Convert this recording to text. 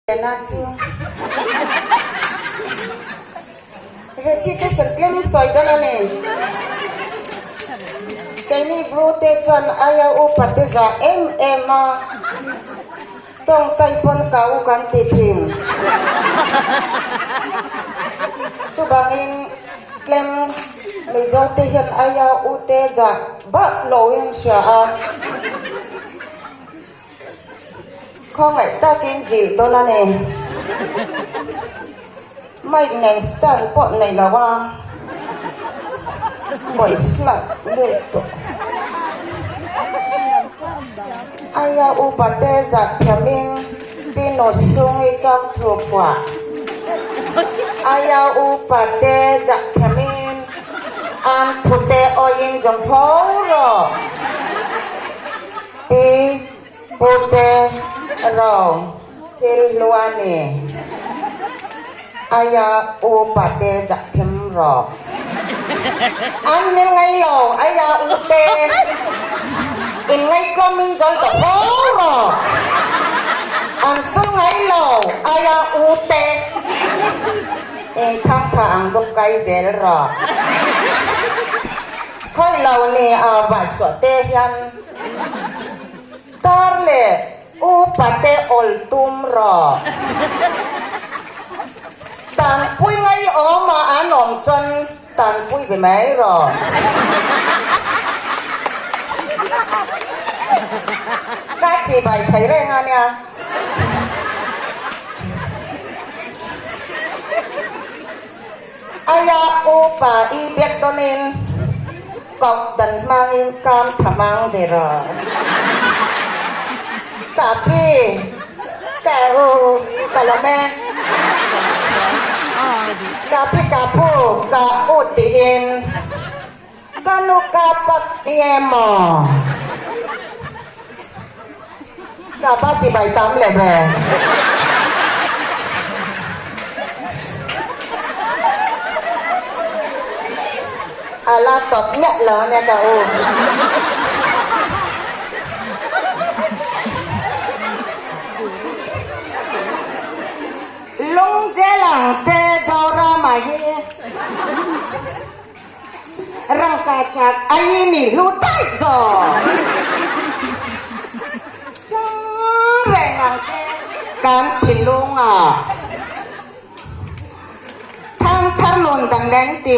Na chu recitation tlem sawi dawn a ni. Keini Bru te chuan aia upa te zah em em a, tawngtai pawn ka u kan ti thin. Chuvangin tlem Mizo te hian aia u te zah bak lo in hria a. Khawngaih takin zilh dawn a ni. Mic nen stand pawh nei lo a, voice hlauh lut tawh. Aia upa te zah thiamin Pino Sungi chauh thu phuah. Aia upa te zah thiamin an thute awiin zawng pho rawh. Pi Pute ro thil hlua ni aia upa te zah them rawh. An min ngai lo aia ute in ngaihtlawm in zawl tawh fo rawh. An sul ngai lo aia ute in thang tha ang dup kai zel rawh. Khawi lo ni a vahsuah te hian Tar leh upa te awl tum rawh. Tanpui ngaiawma an awm chuan tanpui be mai rawh. Ka chibai thei reng a nia. Aia upa i biak dawnin koh dan hmangin kam tha hmang ve rawh. Ka pi, ka u, ka lawm e. Ka pi ka pu, ka u tiin ka nu ka pak nge maw? Ka pa chibai tam leh ve. A la tawp miah lo ania ka u. Lungchel ang che Zorama hi. Rangka chak ai mi hlu daih zawk. Chang reng ang che kan thinlung ah. Thangthar nun dang reng ti maw.